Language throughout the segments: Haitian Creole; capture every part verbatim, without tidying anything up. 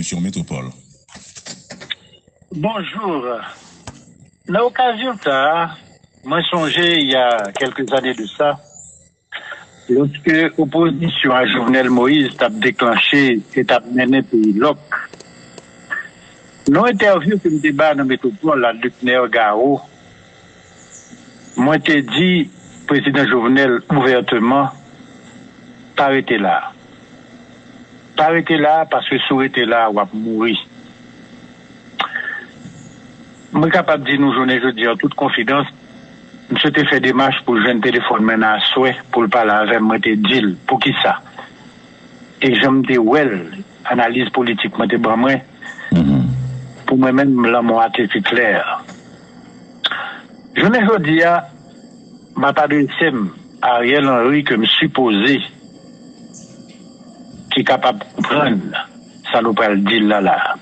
Sur Métropole. Bonjou. Nan okazyon sa a, mwen sonje, il y a quelques années de ça, lòske opozisyon a Jovenel Moïse t ap deklanche e t ap mennen peyi lòk, nan entèvyou ke m te ba nan Metwopòl a Luckner Garot, mwen te di prezidan Jovenel ouvèteman, pa rete la. Pa rete la, paske si w rete la, w ap mouri. Mwen kapab di nou jounen jodi a, an tout konfidans, misye te fè demach pou l jwenn telefòn mwen nan aswè, pou l pale avè m, mwen te di l, poukisa? E jan m te wè l, analiz politik mwen te ban mwen, pou mwen menm, lanmò a te pi klè. Jounen jodi a, m ap adrese m a Ariel Henry ke m sipoze ki kapab konprann sa nou pral di l la la a.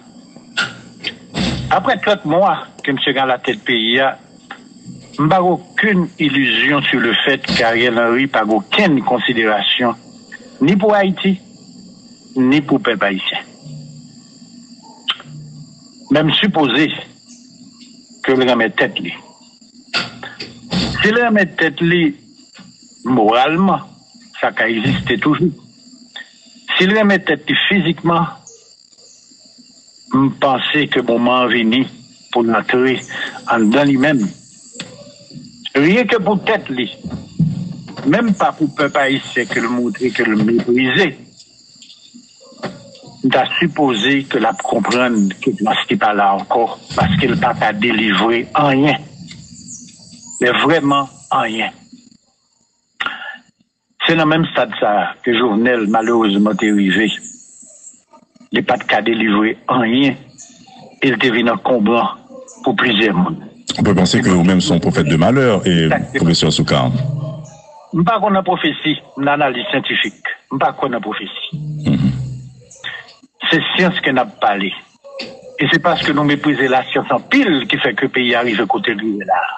Apre trant mwa ke misye gen alatèt peyi a, m pa gen okenn ilizyon sou le fèt ke Ariel Henry pa gen okenn konsiderasyon ni pou Ayiti, ni pou pèp ayisyen. Men m sipoze ke l renmen tèt li. Si l renmen tèt li moralman, sa ka egziste toujou. Si l renmen tèt li fizikman, m panse ke moman an vini pou l antre anndan li menm. Ryen ke pou tèt li, menm pa pou pèp ayisyen ke l montre ke l meprize. M ta sipoze ke l ap konprann ke plas li pa la ankò, paske l pa ka delivre anyen. Men vrèman anyen. Se nan menm stad sa a ke Jovenel, malerezman, te rive. Li pa t ka delivre anyen, e l te vin ankonbran pou plizyè moun. On peut penser que ou menm se yon pwofèt de malè, e pwofesè Soukar. M pa kwè nan pwofesi, m nan analiz syantifik. M pa kwè nan pwofesi. Se syans ke n ap pale. E se paske nou meprize lasyans anpil ki fè ke peyi a rive kote l rive la a.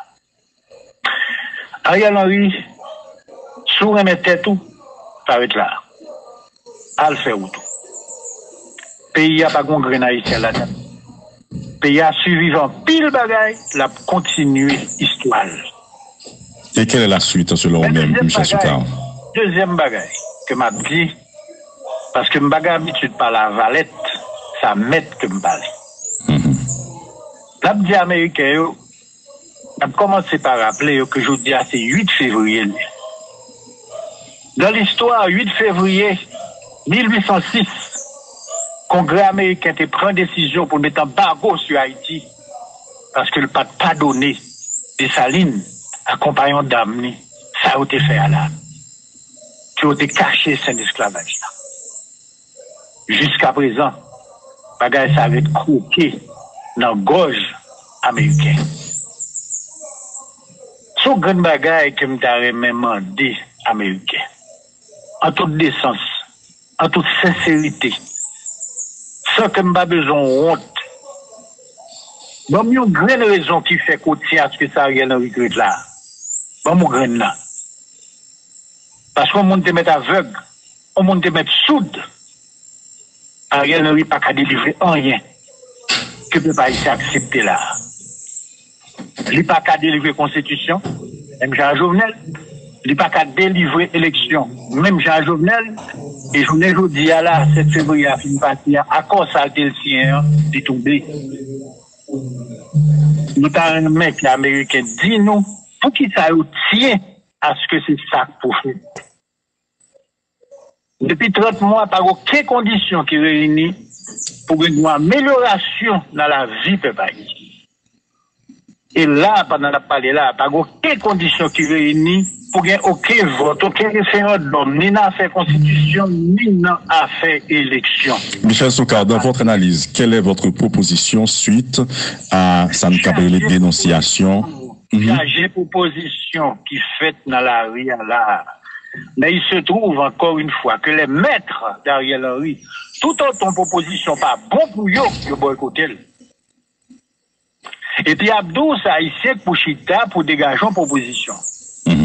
Ariel Henry, si w renmen tèt ou, pa ret la. Al fè wout ou. Peyi a pa gen yon grenn Ayisyen ladan l. Peyi a siviv anpil bagay, l ap kontinye istwa l. Et quelle est la suite, selon ou menm, Michel Soukar? Dezyèm bagay ke m ap di, paske m pa gen abitid pale a valèt, sa mèt ke m pale. N ap di Ameriken yo, n ap kòmanse pa raple yo ke jodi a se uit fevriye l ye. Nan listwa, uit fevriye mil uit san sis, Kongrè ameriken te pran desizyon pou l met anbago sou Ayiti, paske l pa t padone Desalin ak konpayon dam li sa yo te fè a la, ke yo te kache sèn esklavaj la. Jiskaprezan, bagay sa ret kwoke nan gòj Ameriken. Se yon grenn bagay ke m ta renmen mande Ameriken, an tout desans, an tout senserite, san ke m pa bezwen wont, ban m yon grenn rezon ki fè ke w tyen aske se Ariel Henry ki ret la a. Ban m yon grenn nan. Paske yon moun te mèt avèg, yon moun te mèt soud. Ariel Henry pa ka delivre anyen ke pèp ayisyen aksepte la a. Li pa ka delivre konstitisyon, menm jan a Jovenel. Li pa ka delivre eleksyon, menm jan a Jovenel. E jounen jodi a la, sèt fevriye a fin pase a, akò sa l te siyen an, li tonbe. Nou ta renmen ke Ameriken di nou poukisa yo tyen aske se sa k pou fèt. Depi trant mwa, pa gen okenn kondisyon ki reyini pou gen yon amelyorasyon nan lavi pèp ayisyen. E la, pandan n ap pale la, pa gen okenn kondisyon ki reyini pou gen okenn vòt, okenn referandòm, ni nan afè konstitisyon, ni nan afè eleksyon. Michel Soukar, dans votre analyse, quelle est votre proposition suite à sa n ka rele denonsyasyon? Chaje pwopozisyon ki fèt nan lari a la a. Men il se trouve encore une fois que les maîtres d'Ariel Henry, tout autant pwopozisyon pa bon pou yo, yo bòykote l. Epi ap di w se Ayisyen k pou chita pou degaje yon pwopozisyon.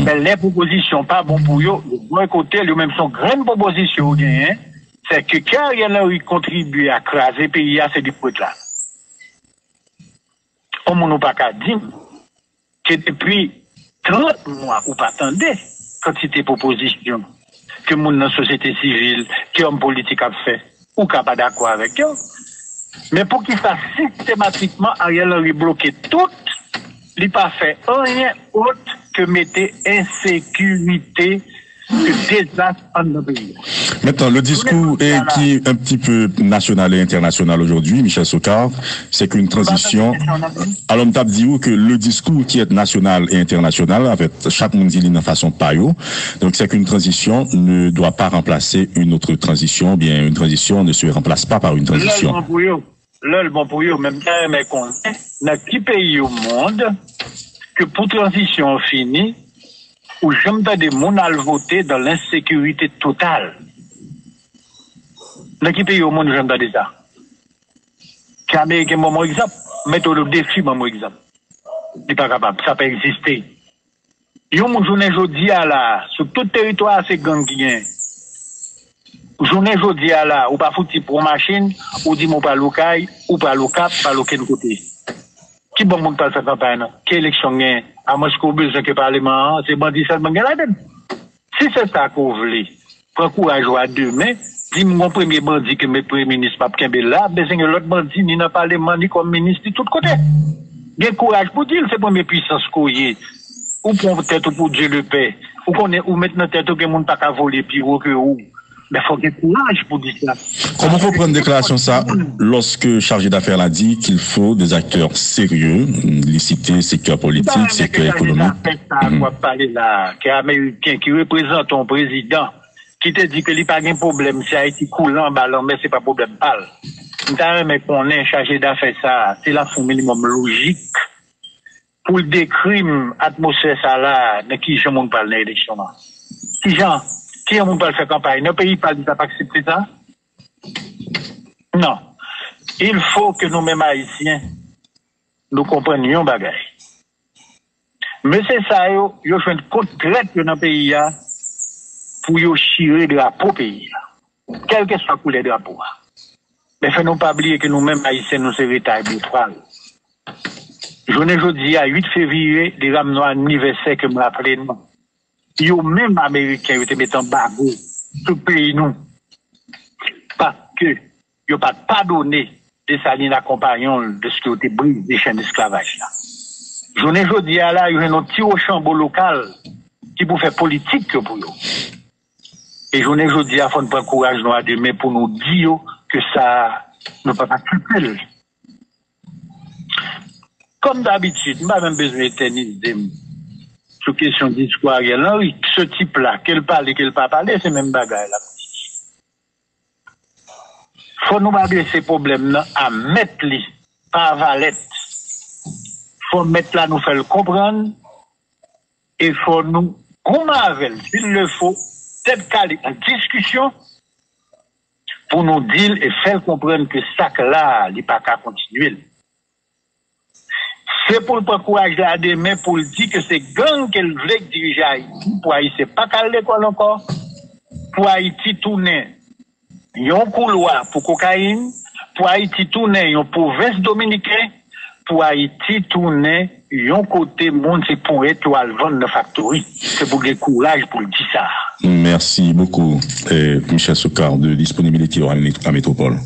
Men lè pwopozisyon pa bon pou yo, yo bòykote l, yo menm se yon grenn pwopozisyon yo genyen, Se ke ke Ariel Henry kontribye a kraze peyi a, se li k ret la. Yon moun ou pa ka di m ke depi trant mwa ou pa tande kantite pwopozisyon ke moun nan sosyete sivil, ke òm politik ap fè, ou ka pa dakò avèk yo. Men poukisa sistematikman Ariel Henry bloke tout, li pa fè anyen ot ke mete ensekirite, ke dezas anndan peyi a? Maintenant, le discours est, qui est un petit peu national et international aujourd'hui, Michel Soukar, c'est qu'une transition. Alors, m t ap di w ke le discours qui est national et international, en fait, chak moun di li nan fason pa yo. Donc, c'est qu'une transition ne doit pas remplacer une autre transition, ou bien une transition ne se remplace pas par une transition. Lè l bon pou yo, lè l bon pou yo, men m ta renmen konnen nan ki peyi o mond ke pou tranzisyon an fini, ou janm tande moun al vote dans l'insécurité totale. Nan ki peyi o mond ou janm tande sa? Ke Ameriken ban m yon egzanp, mete w o defi ban m yon egzanp. Li pa kapab, sa pa egziste. Yon moun jounen jodi a la, sou tout teritwa a se gang ki gen. Jounen jodi a la, ou pa fouti pran machin, ou di m ou pral Okay, ou pral Okap, pral okenn kote. Ki bon moun pral fè kanpay nan? Ki eleksyon gen? Amwenske ou bezwen ke paleman an, se bandi sèlman gen ladan l. Si se sa ke w vle, pran kouraj ou a de men, di m gon premye bandi ke m met premye minis m ap kenbe l la, bezwen gen lòt bandi ni nan paleman, ni kòm minis, ni tout kote. Gen kouraj pou di l se premye pwisans ke w ye. Ou pran tèt ou pou Dieu le Père. Ou konnen ou met nan tèt ou gen moun pa ka vole pi wo ke ou. Men fò gen kouraj pou di sa. Comment comprendre déclaration ça lorsque chargé d'affaires la dit qu'il faut des acteurs sérieux, li site sektè politik, sektè ekonomik? Sa w ap pale la, ke Ameriken ki reprezante yon prezidan ki te di ke li pa gen pwoblèm si Ayiti koule anba lanmè, se pa pwoblèm pa l. M ta renmen konnen chaje dafè sa a, se l ap fè yon minimòm lojik pou l dekri m atmosfè sa la, nan ki jan moun pral nan eleksyon an. Ki jan, ki jan moun pral fè kanpay? Nan peyi pa l, li t ap aksepte sa? Non. Il faut que nou menm Ayisyen, nou konprann yon bagay. Mesye sa yo, yo jwenn kont trèt yo nan peyi a pou yo chire drapo peyi a. Kèlkeswa koulè drapo a. Men fè nou pa bliye ke nou menm Ayisyen, nou se retay boutwal. Jounen jodi a, uit fevriye, deja m nan anivèsè ke m raple nou. Yo menm Ameriken, yo te met anbago sou peyi nou. Paske yo pa t padone Desalin akonpayan l dèske yo te brize chèn esklavaj la. Jounen jodi a la, yo jwenn yon ti wochanbo lokal ki pou fè politik yo pou yo. E jounen jodi a, fò n pran kouraj nou a de men pou nou di yo ke sa, nou p ap aksepte l. Kòm dabitid, m pa menm bezwen etènize m sou kesyon diskou Ariel Henry. Se tip la, ke l pale, ke l pa pale, se menm bagay la. Fò nou pa bese pwoblèm nan a mèt li, pa a valèt. Fò mèt la nou fè l konprann, e fò nou goumen avè l, s'il le faut, tèt kale an diskisyon, pou nou di l e fè l konprann ke sa k la a, li pa ka kontinye l. Se pou l pran kouraj la demen pou l di ke se gang ke l vle k dirije Ayiti, pou Ayisyen pa k al lekòl ankò, pou Ayiti tounen yon koulwa pou kokayin, pou Ayiti tounen yon pwovens dominiken, pou Ayiti tounen yon kote moun se pouyèt yo al vann nan faktori. Se pou l gen kouraj pou l di sa. Merci beaucoup, eh, Michel Soukar, de disponibilité à Métropole.